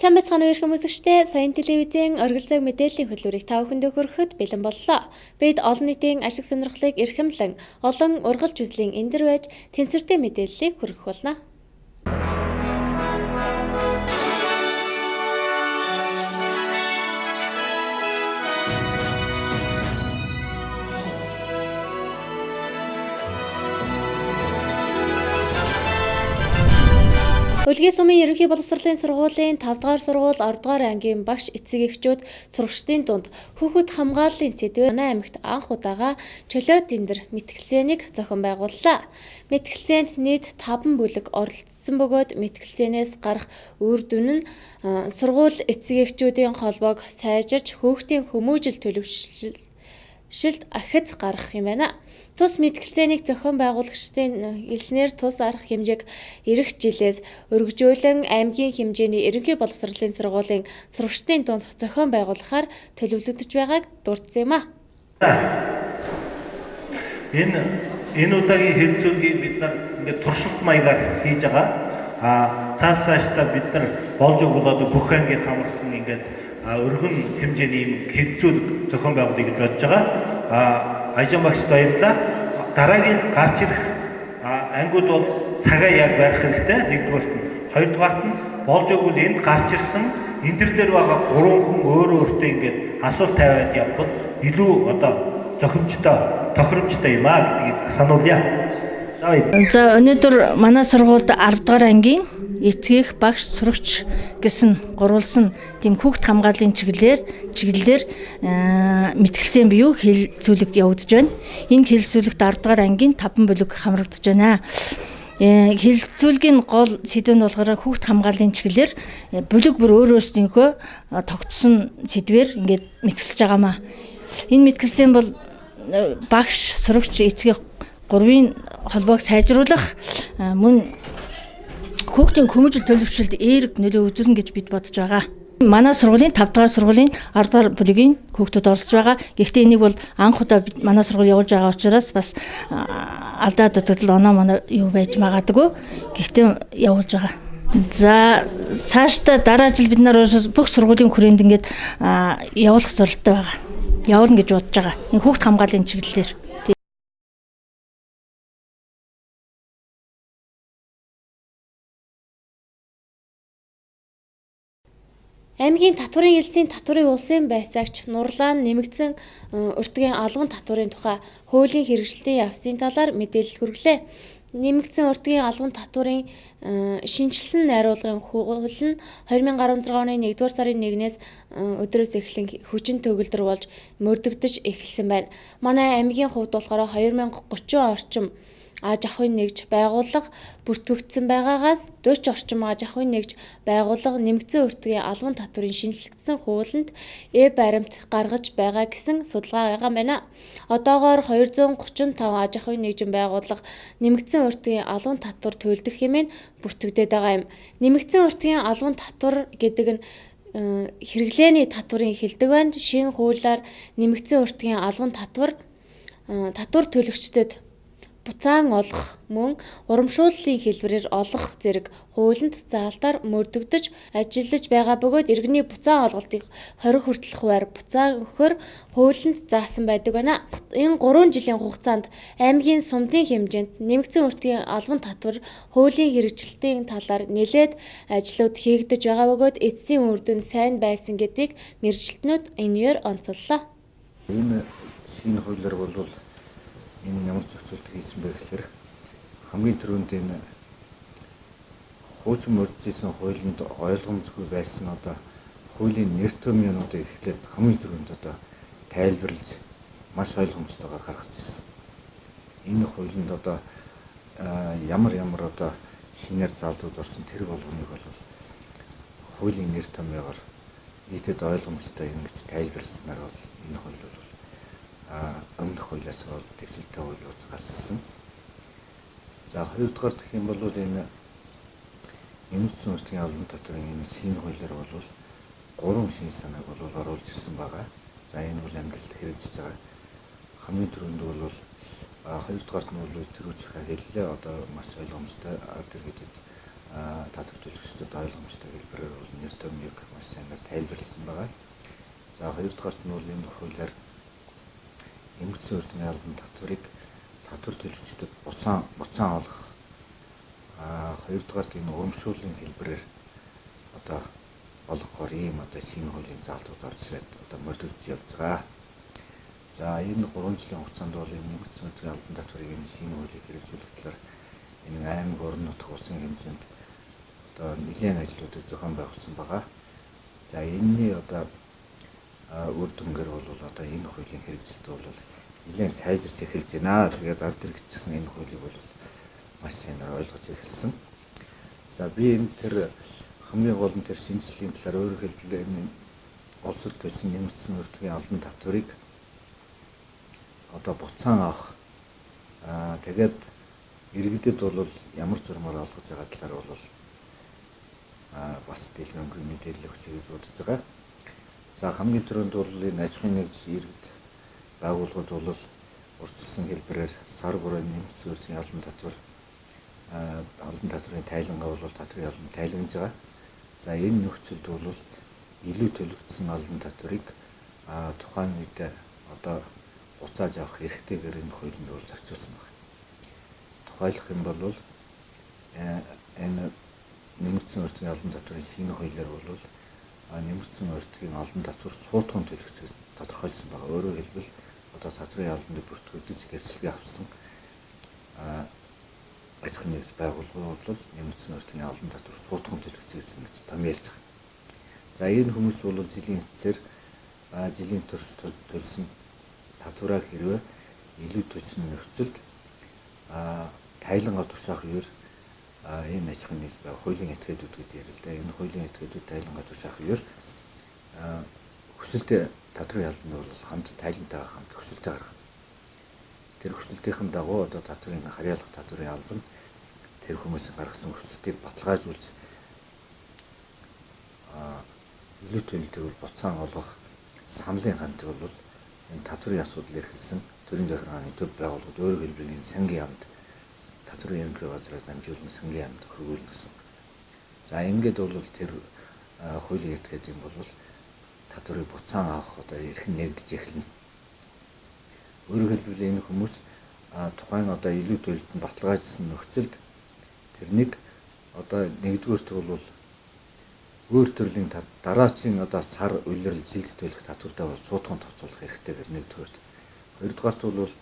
Сайн байцгаана уу эрхэм үзэгчдээ. Саяын телевизийн оргил цаг мэдээллийн хөтөлбөрийг та бүхэндээ хүрэхэд бэлэн боллоо. Бид олон нийтийн ашиг сонирхлыг эрхэмлэн олон ургалж үзлийн энэ дэр байж тэнцвэртэй мэдээллийг хүргэх болно. Өлгийн сумын ерөнхий боловсролын сургуулийн 5 дугаар сургууль 10 дугаар ангийн багш эцэг эхчүүд сурагчдын дунд хүүхэд хамгааллын сэдвээр манай аймагт анх удаага чөлөө тэндэр мэтгэлцээнийг зохион байгууллаа. Мэтгэлцээнд нийт 5 бүлэг оролцсон бөгөөд мэтгэлцээнээс гарах үр дүн нь сургууль эцэг эхчүүдийн холбоог сайжирч хүүхдийн хүмүүжил төлөвшөлт ахиц гаргах юм байна. Тус мэтгэлцээнийг зохион байгуулагчдын хэлснээр тус арга хэмжээг ирэх жилээс өргөжөөлөн аймгийн хэмжээний ерөнхий боловсролын сургуулийн сурагчдын дунд зохион байгуулахаар төлөвлөгдөж байгааг дурдсан юм а. Энэ удаагийн хэлцүүлгийг бид нар ингээд туршилт маягаар хийж байгаа. А цааш цаашдаа бид нар болж өгвөл бүх ангийн хамарсан ингээд өргөн хэмжээний юм хэлцүүлэг зохион байгуулъя гэж бодож байгаа. А Ажин багшд баярлалаа. Дараагийн гарч ирэх ангиуд бол цагаа яг барих хэрэгтэй. Нэгдүгээрт нь, хоёрдугаарт нь болж өгвөл энд гарч ирсэн энэ төр дээр байгаа гурван хүн өөрөө өөртөө ингээд асуулт тавиад явбал илүү одоо зохимжтой, тохиромжтой юм а гэдгийг сануулъя. За өнөөдөр манай сургуульд 10 дугаар ангийн эцэг, багш, сурагч гэсэн гурвалсан тийм хүүхд хамгааллын чиглэлээр мэтгэлцээн буюу хэлцүүлэг явагдаж байна. Энэ хэлцүүлэгт 10 дугаар ангийн 5 бүлэг хамрагдаж байна. Хэлцүүлгийн гол сэдэв нь болохоор хүүхд хамгааллын чиглэлээр бүлэг бүр өөр өөрсдийнхөө тогтсон сэдвээр ингээд мэтгэлцэж байгаамаа. Энэ мэтгэлцээн бол багш, сурагч, эцэг гурвын холбоог сайжруулах мөн хүүхдийн хүмүүжил төлөвшөлд эерэг нөлөө үзүүлнэ гэж бид бодож байгаа. Манай сургуулийн 5 дугаар сургуулийн 10 дугаар бүлгийн хүүхдүүд оролцож байгаа. Гэхдээ энийг бол анх удаа манай сургууль явуулж байгаа учраас бас алдаа дутагдал оноо моноо юу байж магадгүй. Гэхдээ явуулж байгаа. За цаашдаа дараа жил бид нар бүх сургуулийн хүрээнд ингээд явуулах зорилготой байгаа. Явуулна гэж бодож байгаа. Энэ хүүхд хамгааллын чиглэлээр. Аймгийн татварын элсийн татварын улсын байцаагч Нурлаан нэмэгдсэн өртгийн албан татварын тухай хуулийн хэрэгжилтийн явцын талаар мэдээлэл хүргэлээ. Нэмэгдсэн өртгийн албан татварын шинэчилсэн найруулгын хууль нь 2016 оны 1-р сарын 1-ээс өдрөөс эхлэн хүчин төгөлдөр болж мөрдөгдөж эхэлсэн байна. Манай аймгийн хувьд болохоор 2030 орчим аж ахуйн нэгж байгууллага бүртгэгдсэн байгаагаас 40 орчим аж ахуйн нэгж байгууллага нэмэгдсэн өртгийн албан татварын шинэчлэгдсэн хуулинд э-баримт гаргаж байгаа гэсэн судалгаа байгаа юм байна. Одоогоор 235 аж ахуйн нэгжин байгууллага нэмэгдсэн өртгийн албан татвар төлдөг хэмээн бүртгэгдээд байгаа юм. Нэмэгдсэн өртгийн албан татвар гэдэг нь хэрэглээний татварын хэлдэг байна. Шинэ хуулиар нэмэгдсэн өртгийн албан татвар татвар төлөгчдөд буцаан олох мөн урамшууллын хэлбэрээр олох зэрэг хуулинд заалтаар мөрдөгдөж ажиллаж байгаа бөгөөд иргэний буцаан олголтыг 20 хүртэлх хувиар буцаан өгөхөөр хуулинд заасан байдаг байна. Энэ 3 жилийн хугацаанд аймгийн сумдын хэмжээнд нэмэгдсэн өртгийн албан татвар хуулийн хэрэгжилтийн талаар нэлээд ажлууд хийгдэж байгаа бөгөөд эцсийн үр дүн сайн байсан гэдгийг мэргэжилтнүүд энэ үеэр онцоллоо. Энэ шинэ хуулиар бол энэ ямар зохицуулт хийсэн бэ гэхээр хамгийн түрүүнд энэ хуучин мөрдөж хуулинд ойлгомжгүй байсан одоо хуулийн нэр томьёонуудыг эхлээд хамгийн түрүүнд одоо тайлбарлаж маш ойлгомжтойгоор гаргаж ирсэн. Энэ хуулинд одоо ямар ямар одоо шинээр залдууд орсон тэр болгоныг бол хуулийн нэр томьёогоор нийтэд ойлгомжтой ингэж тайлбарласнаар бол энэ хууль бол өмнөх хуулиас бол дэвсэлтэй хууль болж гарсан. За хоёрдугаар гэх юм бол энэ нэмэгдсэн өртгийн албан татварын энэ шинэ хуулиар бол 3 шинэ санааг бол оруулж ирсэн байгаа. За энэ бол амьдралд хэрэгжиж байгаа. Хамгийн түрүүнд бол хоёрдугаарт нь бол тэрүүжийнхаа хэллээ одоо маш ойлгомжтой ард иргэдэд Татвар төлөгчдөд ойлгомжтой хэлбэрээр бол нэр томьёог маш сайнаар тайлбарласан байгаа. За, хоёрдугаарт нь бол энэ хуулиар нэмэгдсэн өртгийн албан татварыг татвар төлөгчдөд буцаан олгох. Хоёрдугаарт энэ урамшууллын хэлбэрээр одоо олгохоор ийм одоо шинэ хуулийн заалтууд орж ирээд одоо мөрдөгдөж явж байгаа. За, энэ 3 жилийн хугацаанд бол энэ нэмэгдсэн өртгийн албан татварыг энэ шинэ хуулийг хэрэгжүүлэх талаар энэ аймаг, орон нутаг, улсын хэмжээнд одоо нэлээн ажлуудыг зохион байгуулсан байгаа. За, энэний одоо үр дүнгээр бол одоо энэ хуулийн хэрэгжилт бол нэлээн сайжирч эхэлж байна. Тэгээд ард иргэдсэн энэ хуулийг бол маш сайнаар ойлгож эхэлсэн. За, би энэ тэр хамгийн гол нь тэр шинжилгээний талаар, өөрөөр хэлбэл энэ улсад төлсөн нэмэгдсэн өртгийн албан татварыг одоо буцаан авах, тэгээд иргэдэд бол ямар зурмаар олгож байгаа талаар бол бас дэлгэрэнгүй мэдээлэл өгч гэж бодож байгаа. За, хамгийн түрүүнд бол энэ аж ахуйн нэгж, иргэд, байгууллагууд бол урьдчилсан хэлбэрээр сар бүрээ нэмэгдсэн өртгийн албан татвар, албан татварын тайлангаа бол татварын албан тайланж байгаа. За, энэ нөхцөлд бол илүү төлөгдсөн албан татварыг тухайн үед одоо буцааж авах эрхтэйгээр энэ хуулинд бол зохицуулсан байна. Тухайлах юм бол энэ нэмэгдсэн өртгийн албан татварын шинэ хуулиар бол нэмэгдсэн өртгийн албан татвар суутган төлөгч гэж тодорхойлсон байгаа. Өөрөөр хэлбэл одоо татварын албанд бүртгэгдэж гэрчлэгээ авсан аж ахуйн нэгж, байгууллагууд бол нэмэгдсэн өртгийн албан татвар суутган төлөгч гэж ингэж томьёолж байгаа. За, энэ хүмүүс бол жилийн эцсээр жилийн турш төлсөн татвараа хэрвээ илүү төлсөн нөхцөлд тайлангаа тушаах үеэр энэ аж ахуйн нэгж бай хуулийн этгээдүүд гэж ярил л да. Энэ хуулийн этгээдүүд тайлангаа тушаах үеэр хүсэлтээ татварын албанд бол хамт тайлантайгаа хамт хүсэлтээ гаргана. Тэр хүсэлтийн дагуу одоо татварын харьяалах татварын албанд тэр хүмүүсийн гаргасан хүсэлтийг баталгаажуулж илүү төлөлтийг бол буцаан олгох саналын хамтыг бол энэ татварын асуудал эрхэлсэн төрийн захиргааны төв байгууллагууд, өөрөөр хэлбэл энэ сангийн яамд, татварын ерөнхий газраар дамжуулан сангийн яамд хөргүүлнэ гэсэн. За, ингээд бол тэр хуулийн этгээд юм бол татварыг буцаан авах одоо эрх нь нэгдэж эхэлнэ. Өөрөөр хэлбэл энэ хүмүүс тухайн одоо илүү төлөлтөнд баталгаажсан нөхцөлд тэрнийг одоо нэгдүгээрт бол өөр төрлийн дараачийн одоо сар, улирал, жилд төлөх татвартаа бол суутган тооцоолох эрхтэйгээр нэгдүгээрт. Хоёрдугаарт бол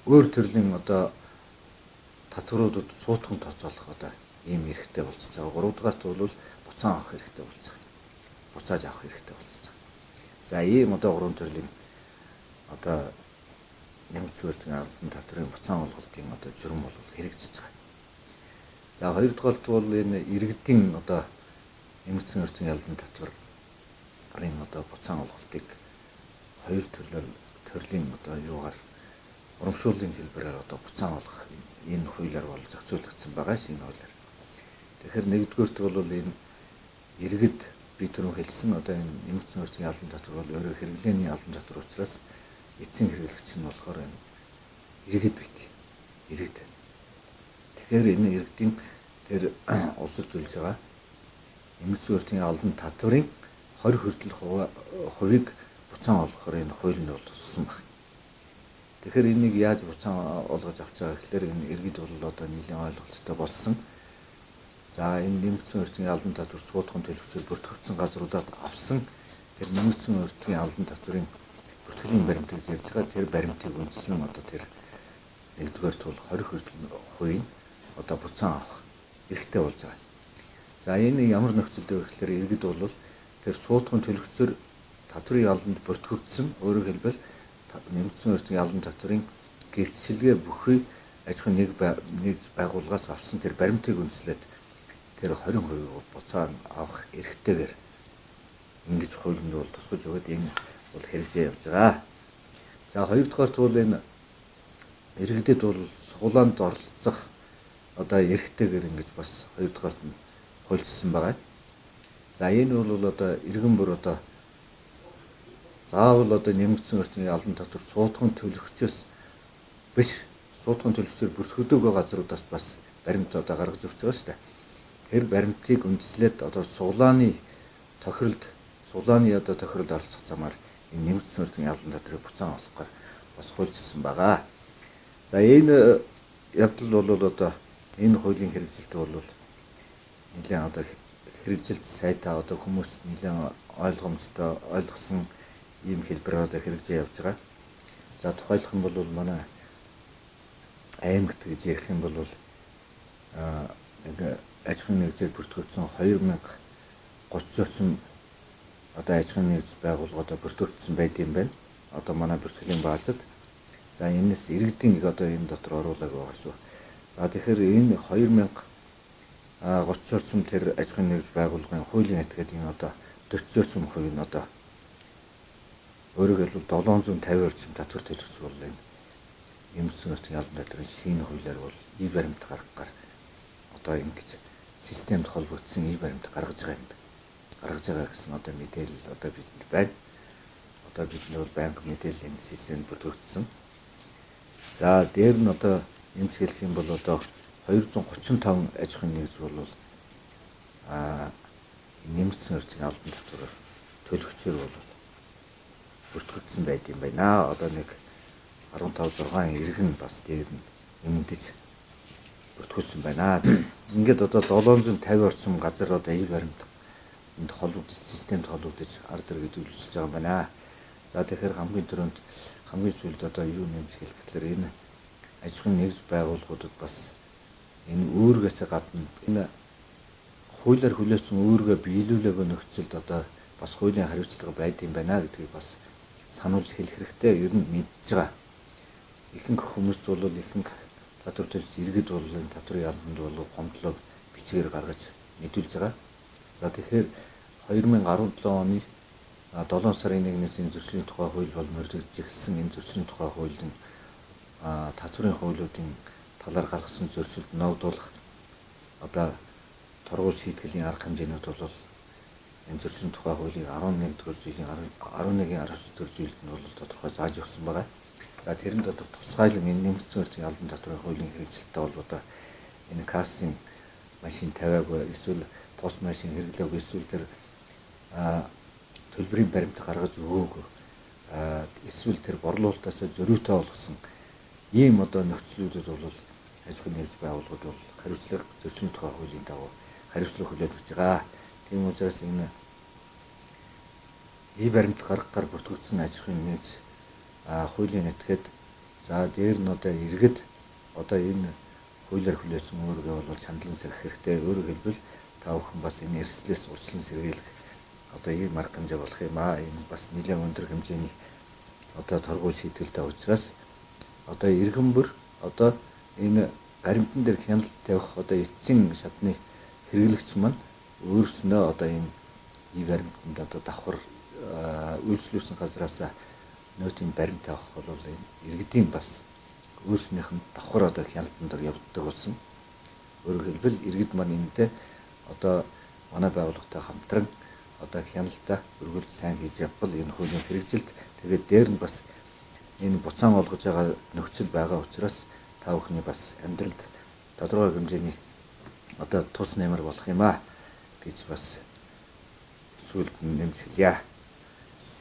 өөр төрлийн одоо татваруудад суутган тооцоолох одоо ийм эрхтэй болчихж байгаа. Гуравдугаарт бол буцаан авах эрхтэй болчихж байгаа. Буцааж авах эрхтэй болчихж байгаа. За, ийм одоо гурван төрлийн одоо нэмэгдсэн өртгийн албан татварын буцаан олголтын одоо журам бол хэрэгжиж байгаа. За, хоёрдугаарт бол энэ иргэдийн одоо нэмэгдсэн өртгийн албан татварын одоо буцаан олголтыг хоёр төрлийн одоо юугаар урамшууллын хэлбэрээр одоо буцаан олгох энэ хуулиар бол зохицуулагдсан байгаа шинэ хуулиар. Тэгэхээр нэгдүгээрт бол энэ иргэд, би түрүүн хэлсэн одоо энэ нэмэгдсэн өртгийн албан татвар бол өөрөө хэрэглээний албан татвар учраас эцсийн хэрэглэгч нь болохоор энэ иргэд бит. Иргэд. Тэгэхээр энэ иргэдийн тэр улсад төлж байгаа нэмэгдсэн өртгийн албан татварын 20 хүртэл хувийг буцаан олгохоор энэ хууль нь бол туссан байна. Тэгэхээр энийг яаж буцаан олгож авч байгаа гэхлээр энэ иргэд бол одоо нэлийн ойлголттой болсон. За, энэ нэмэгдсэн өртгийн албан татвар суутган төлөгчөөр бүртгэгдсэн газруудад авсан тэр нэмэгдсэн өртгийн албан татварын бүртгэлийн баримтыг ярьж байгаа. Тэр баримтыг үндсэн одоо тэр нэгдүгээр тул 20 хүртэл хувийг одоо буцаан авах эрхтэй болж байгаа. За, энэ ямар нөхцөлд вэ гэхлээр иргэд бол тэр суутган төлөгчөөр татварын албанд бүртгэгдсэн, өөрөөр хэлбэл нэмэгдсэн өртгийн албан татварын гэрчлэгээ бүхий аж ахуйн нэг байгууллагаас авсан тэр баримтыг үндэслээд тэр 20% буцаан авах эрхтэйгээр ингэж хуулинд бол тусгаж өгөөд энэ бол хэрэгжээ явж байгаа. За, хоёрдугаарт бол энэ иргэдэд бол сугууланд оролцох одоо эрхтэйгээр ингэж бас хоёрдугаарт нь хуульчилсан байгаа. За, энэ бол одоо иргэн бүр одоо заавал одоо нэмэгдсэн өртгийн албан татвар суутган төлөгчөөс биш, суутган төлөгчөөр бүртгэдэг газруудаас бас баримт одоо гаргаж өгч байгаа шүү дээ. Тэр баримтыг үндэслээд одоо суглааны тохиролд одоо тохиролд оролцох замаар энэ нэмэгдсэн өртгийн албан татварыг буцаан олохоор бас хуульчилсан байгаа. За энэ явдал бол одоо энэ хуулийн хэрэгжилт бол нэлээд одоо хэрэгжилт сайтай одоо хүмүүс нэлээд ойлгомжтой ойлгосон ийм хэлбэрээр одоо хэрэгжиж явж байгаа. За тухайлах юм бол манай аймагт гэж ярих юм бол нэг аж ахуйн нэгжээр бүртгэгдсэн 2030 орчим одоо аж ахуйн нэгж байгууллага одоо бүртгэгдсэн байд юм байна. Одоо манай бүртгэлийн баазад за энэс иргэдийн одоо энэ дотор оруулаагүй байгаа шүү. За тэгэхээр энэ 2030 орчим тэр аж ахуйн нэгж байгууллагын хуулийн этгээд энэ одоо 40 орчим хувь нь одоо өөрөөр хэлбэл 750 орчим татвар төлөгч бол энэ нэмэгдсэн өртгийн албан татварын шинэ хуулиар бол ив баримт гаргахаар одоо ингэж системд холбогдсон ив баримт гаргаж байгаа юм байна. Гаргаж байгаа гэсэн одоо мэдээлэл одоо бидэнд байна. Одоо бидэнд бол байнга мэдээлэл энэ системд бүртгэгдсэн. За дээр нь одоо нэмж хэлэх юм бол одоо 235 аж ахуйн нэгж бол нэмэгдсэн өртгийн албан татвараар төлөгчөөр бол бүртгэгдсэн байд юм байна. Одоо нэг 15 6 иргэн бас дээр нь нэмэгдэж бүртгүүлсэн байна. Ингээд одоо 750 орчим газар одоо ив баримт энд холбогдож системд холбогдож ард иргэд үйлчилж байгаа юм байна. За тэгэхээр хамгийн түрүүнд хамгийн сүүлд одоо юу нэмж хэлэх гэхээр энэ аж ахуйн нэгж байгууллагуудад бас энэ үүргээс гадна энэ хуулиар хүлээсэн үүргээ биелүүлээгүй нөхцөлд одоо бас хуулийн хариуцлага байд юм байна гэдгийг бас сануулж хэлэх хэрэгтэй. Ер нь мэдж байгаа. Ихэнх хүмүүс бол ихэнх татвар төлс иргэд бол энэ татварын албанд бол гомдлоо бичгээр гаргаж мэдүүлж байгаа. За тэгэхээр 2017 оны 7 сарын 1-ээс энэ зөрчлийн тухай хууль бол мөрдөгдөж эхэлсэн. Энэ зөрчлийн тухай хуулийн татварын хуулиудын талаар гаргасан зөрчилд ногдуулах одоо торгуул шийтгэлийн арга хэмжээнүүд бол энэ зөрчлийн тухай хуулийн 11 дугаар зүйлийн 11-ийн 19 дугаар зүйлд нь бол тодорхой зааж өгсөн байгаа. За тэрэн дотор тусгайлан энэ нэмэгдсэн өртгийн албан татварын хуулийн хэрэгжилттэй холбоотой энэ кассын машин тавиагүй эсвэл пос машин хэрэглээгүй эсвэл тэр төлбөрийн баримт гаргаж өгөөгүй эсвэл тэр борлуулалтаас зөрүүтэй болгосон ийм одоо нөхцлүүдэд бол аж ахуйн нэгж байгууллагууд бол хариуцлага зөрчлийн тухай хуулийн дагуу хариуцлага хүлээж байгаа. Тийм учраас энэ ив баримт гаргахаар бүртгэгдсэн аж ахуйн нэгж хуулийн этгээд за дээр нь одоо иргэд одоо энэ хуулиар хүлээсэн үүргээ бол чандлан сэргэх хэрэгтэй. Өөрөөр хэлбэл та бүхэн бас энэ эрсдлээс урьдчилан сэргийлэх одоо ийм арга хэмжээ болох юм аа. Энэ бас нэлээд өндөр хэмжээний одоо торгуул шийтгэлтэй учраас одоо иргэн бүр одоо энэ баримтан дээр хяналт тавих одоо эцсийн шатны хэрэглэгч маань өөрснөө одоо энэ ив баримтанд одоо давхар үйлчлүүлсэн газраас нөтийн баримт авах бол энэ иргэдийн бас өөрснийх нь давхар одоо хяналтанд явдаг болсон. Өөрөөр хэлбэл иргэд маань энэтэй одоо манай байгууллагатай хамтран одоо хяналтаа өргөлж сайн хийж явбал энэ хуулийн хэрэгжилт тэгээд дээр нь бас энэ буцаан олгож байгаа нөхцөл байгаа учраас та бүхний бас амьдралд тодорхой хэмжээний одоо тус нэмэр болох юм аа гэж бас сүүлд нь нэмж хэлье.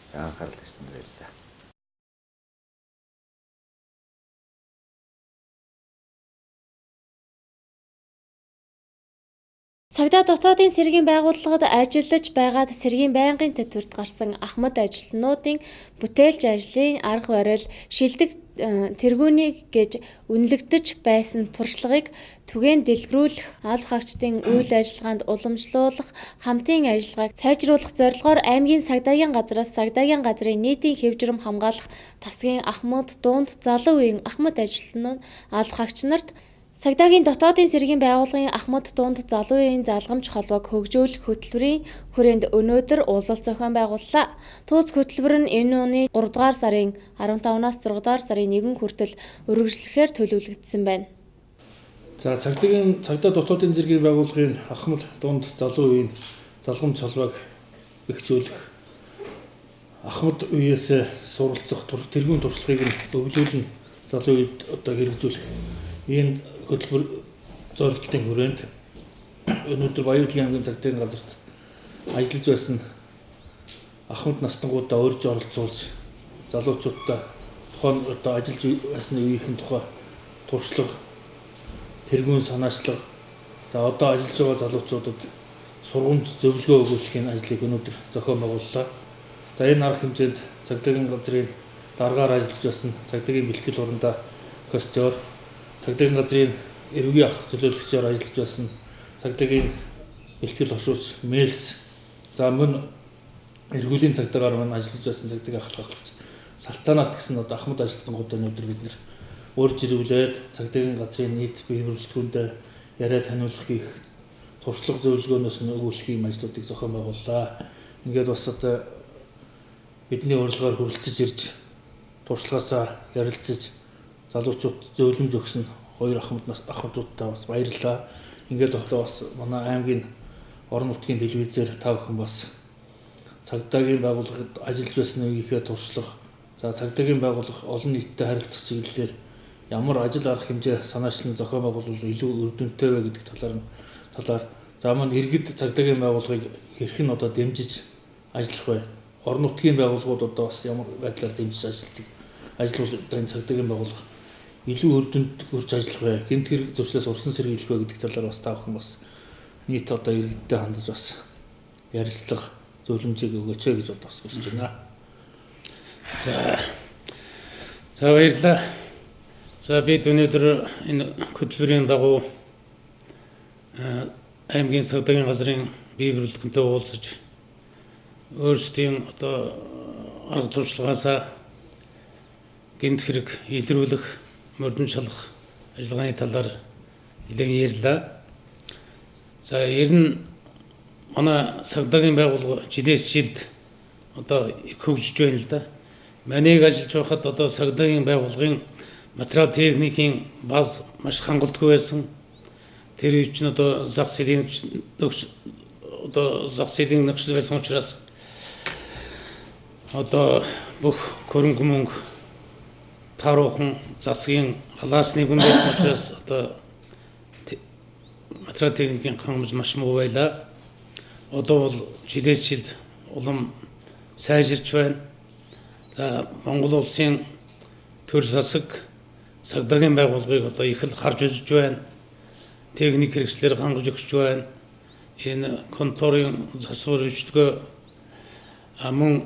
За анхаарал тавьсанд баярлалаа. Цагдаа дотоодын сэргийн байгууллагад ажиллаж байгаад сэргийн байнгын тэтгэврт гарсан ахмад ажилтнуудын бүтээлч ажлын арга барил, шилдэг тэргүүний гэж үнэлэгдэж байсан туршлагыг түгээн дэлгэрүүлэх, алба хаагчдын үйл ажиллагаанд уламжлуулах, хамтын ажиллагааг сайжруулах зорилгоор аймгийн цагдаагийн газраас цагдаагийн газрын нийтийн хэв журам хамгаалах тасгийн ахмад, дунд, залуу үеийн ахмад ажилтнууд алба хаагч нарт Цагдаагийн дотоодын сэргийн байгууллагын ахмад, дунд, залуу үеийн залгамж холбоог хөгжүүлэх хөтөлбөрийн хүрээнд өнөөдөр уулзалт зохион байгууллаа. Тууз хөтөлбөр нь энэ оны 3 дугаар сарын 15-наас 6 дугаар сарын 1 хүртэл үргэлжлэхээр төлөвлөгдсөн байна. За цагдаа дотоодын зэргийн байгууллагын ахмад, дунд, залуу үеийн залгамж холбоог бэхжүүлэх, ахмад үеэс суралцах тэргүүн туршлагыг нь өвлүүлэн залуу үед одоо хэрэгжүүлэх ийм хөтөлбөр зорилтын хүрээнд Өнөөдөр Баян-Үлгийн аймгийн цагдаагийн газарт ажиллаж байсан ахмад настангуудаа урьж оролцуулж залуучуудаа тухайн одоо ажиллаж байсан үеийнхэн тухай туршлага, тэргүүн санаачлага, за одоо ажиллаж байгаа залуучуудад сургамж зөвлөгөө өгүүлэхийн ажлыг өнөөдөр зохион байгууллаа. За энэ арга хэмжээнд цагдаагийн газрын даргаар ажиллаж байсан цагдаагийн бэлтгэл урандаа костёр, цагдаагийн газрын эрвгийн ахлах төлөөлөгчөөр ажиллаж байсан цагдаагийн бэлтгэл хошууч Мэлс, за мөн эргүүлийн цагдаагаар мань ажиллаж байсан цагдаагийн ахлах ахлагч Салтанат гэсэн одоо ахмад ажилтнуудаа өнөөдөр бид нэр урьж ирүүлээд цагдаагийн газрын нийт бие бүрэлдэхүүндээ яриа таниулах хийх туршлага зөвлөгөөнөөс нь өгүүлэх юм ажлуудыг зохион байгууллаа. Ингээд бас одоо бидний урилгаар хүрэлцэж ирж туршлагаасаа ярилцаж залуучууд зөвлөмж өгсөн хоёр ахмадуудтай бас баярлалаа. Ингээд одоо бас манай аймгийн орон нутгийн телевизээр та бүхэн бас цагдаагийн байгууллагад ажиллаж байсан үеийнхээ туршлага, за цагдаагийн байгууллага олон нийттэй харилцах чиглэлээр ямар ажил арга хэмжээ санаачлан зохион байгуулвал илүү үр дүнтэй вэ гэдэг талаар за мөн иргэд цагдаагийн байгууллагыг хэрхэн одоо дэмжиж ажиллах вэ? Орон нутгийн байгууллагууд одоо бас ямар байдлаар дэмжиж ажилладаг? Ажиллавал одоо энэ цагдаагийн байгууллага илүү үр дүнд хүрч ажиллах вэ? Гэмт хэрэг зөрчлөөс урсан сэргийлэх вэ гэдэг талаар бас та бүхэн бас нийт одоо иргэдтэй хандаж бас ярилцлага зөвлөмжийг өгөөч гэж одоо бас хүсэж байна. За баярлалаа. За бид өнөөдөр энэ хөтөлбөрийн дагуу аймгийн цагдаагийн газрын бие бүрэлдэхүүнтэй уулзаж өөрсдийн одоо арга туршлагаасаа гэмт хэрэг илрүүлэх, мөрдөн шалах ажиллагааны талаар нэлээд ярьлаа. За ер нь манай цагдаагийн байгууллага жилээс жилд одоо их хөгжиж байна л да. Манайг ажиллаж байхад одоо цагдаагийн байгууллагын материал техникийн баз маш хангалтгүй байсан. Тэр үед чинь одоо зах зээлийн нөхцөл байсан учраас одоо бүх хөрөнгө мөнгө тааруухан засгийн халаасны хүн байсан учраас одоо материал техникийн хангамж маш муу байлаа. Одоо бол жилээс жилд улам сайжирч байна. За Монгол улсын төр засаг цагдаагийн байгууллагыг одоо их л харж үзэж байна. Техник хэрэгслээр хангаж өгч байна. Энэ конторын засвар үйлчлэгээ мөн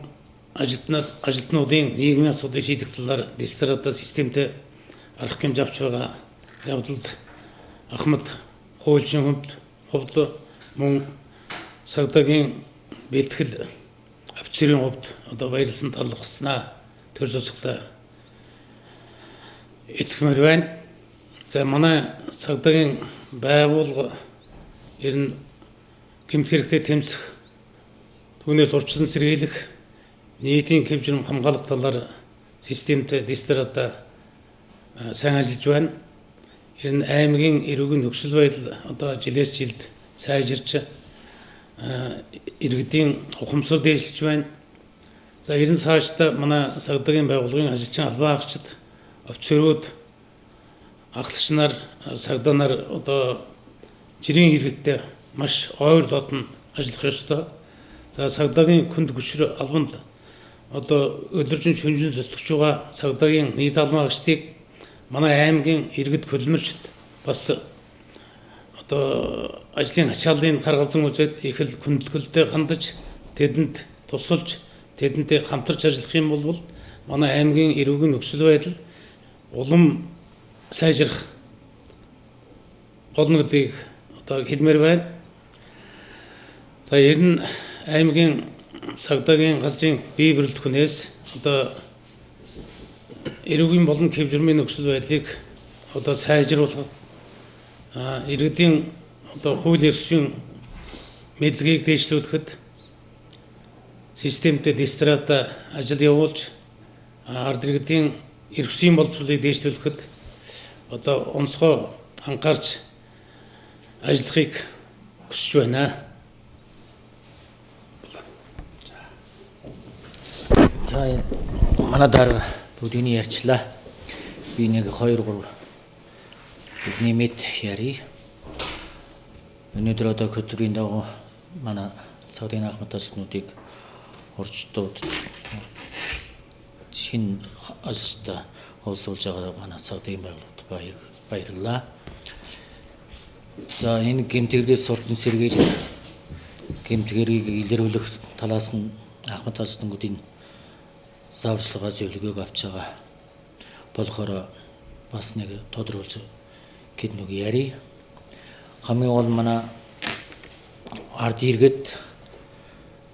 ажилтнуудын нийгмийн асуудлыг шийдэх талаар дистрата системтэй арга хэмжээ авч байгаа явдалд ахмад хуульчин хувьд мөн цагдаагийн бэлтгэл офицерын хувьд одоо баярлсан талархснаа төр засагтай итгэмээр байна. За манай цагдаагийн байгууллага ер нь гэмт хэрэгтэй тэмцэх, түүнээс урьдчилан сэргийлэх, нийтийн хэв журам хамгаалах талаар системтэй дистрата сайн ажиллаж байна. Ер нь аймгийн эрүүгийн нөхцөл байдал одоо жилээс жилд сайжирч иргэдийн ухамсар дээшилж байна. За ер нь цаашдаа манай цагдаагийн байгууллагын ажилчин албан хаагчид, офицерууд, ахлагч нар, цагдаа нар одоо жирийн иргэдтэй маш ойр дотн ажиллах ёстой. За цагдаагийн хүнд гүшр албанд одоо өдөржин шүнжин зүтгэж байгаа цагдаагийн нийт албан хаагчдыг манай аймгийн иргэд хөлмөрчд бас одоо ажлын ачааллыг харгалзан үзээд их л хүндэтгэлтэй хандаж тэдэнд тусалж тэдэнтэй хамтарч ажиллах юм бол манай аймгийн эрүүгийн нөхцөл байдал улам сайжрах болно гэдгийг одоо хэлмээр байна. За ер нь аймгийн цагдаагийн газрын бие бүрэлдэхүүнээс одоо эрүүгийн болон хэв журмын нөхцөл байдлыг одоо сайжруулах, иргэдийн одоо хууль эрхшийн мэдлэгийг дээшлүүлэхэд системтэй дистрата ажил явуулж ард иргэдийн эрхшийн боловсролыг дээшлүүлэхэд одоо онцгой анхаарч ажиллахыг хүсэж байна. За манай дарга бүгдийг ярьчлаа. Би нэг 2 3 бидний мэд ярий. Өнөөдөр одоо хөтөлбөрийн дагуу манай цагдаагийн ахмад ажилтнуудыг урьж дуудаж шинэ ажилчтай уулзуулж байгаа манай цагдаагийн байгууллагад баярлалаа. За энэ гэмт хэрэгээс суртан сэргийлэх гэмт хэргийг илрүүлэх талаас нь ахмад ажилтнуудын зааварчилгаа зөвлөгөөг авч байгаа болохоор бас нэг тодруулж хэд нэг ярий. Хамгийн гол манай ард иргэд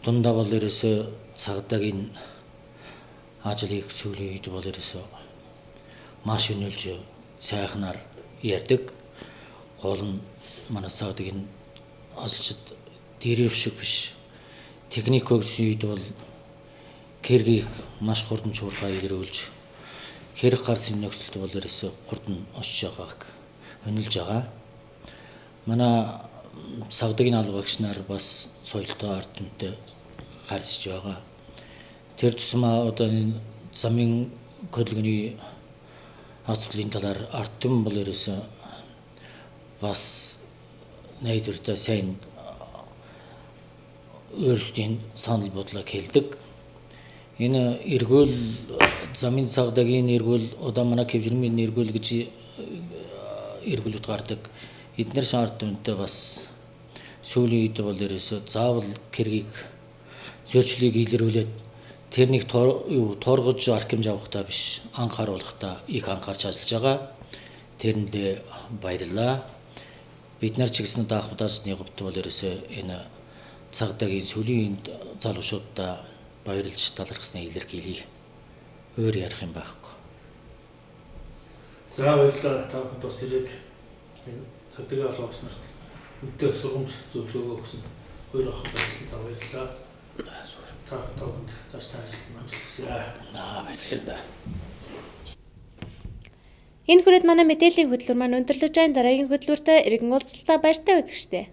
дундаа бол ерөөсөө цагдаагийн ажлыг сүүлийн үед бол ерөөсөө маш өнөлж сайхнаар ярьдаг. Гол нь манай цагдаагийн ажилчид дээрх шиг биш. Техник хөгжсөн үед бол хэргийг маш хурдан чуурхаа илрүүлж хэрэг гарсан нөхцөлд бол ерөөсөө хурдан очиж байгааг өнөлж байгаа. Манай цагдаагийн албагч нар бас соёлтой ард түмтэй харьцаж байгаа. Тэр тусмаа одоо энэ замын хөдөлгөөний асуудлын талаар ард түмэн бол ерөөсөө бас найдвартай сайн өөрсдийн санал бодлоо хэлдэг. Энэ эргүүл замын цагдаагийн эргүүл одоо манай Кэвжирмийн эргүүл гэж эргүүлүүд гардаг. Эднэр ард түмэнтэй бас сүүлийн үед бол ерөөсөө заавал хэргийг зөрчлийг илрүүлээд тэрнийг торгож архимж авахдаа биш анхааруулахдаа их анхаарч ажиллаж байгаа. Тэрэндээ баярлалаа. Бид нар ч гэсэн даах удаажны говьт бол ерөөсөө энэ цагдаагийн сүүлийн залуучуудаа баярлж талархснаа илэрхийлье. Өөр ярих юм байхгүй. За баярлалаа. Та бүхэнд бас ирээд энэ цагдаагийн албаагч нарт үнэтэй сургамж зөвлөгөөгөө өгсөн хоёр ахад ажилтнаа баярлалаа. Та бүхэнд цааш та ажилд амжилт хүсье. Аа баярлалаа. Энэ хүрээд манай мэдээллийн хөтөлбөр маань өндөрлөж байна. Дараагийн хөтөлбөртөө иргэн уулзалтаа баяртай үзэгчдээ.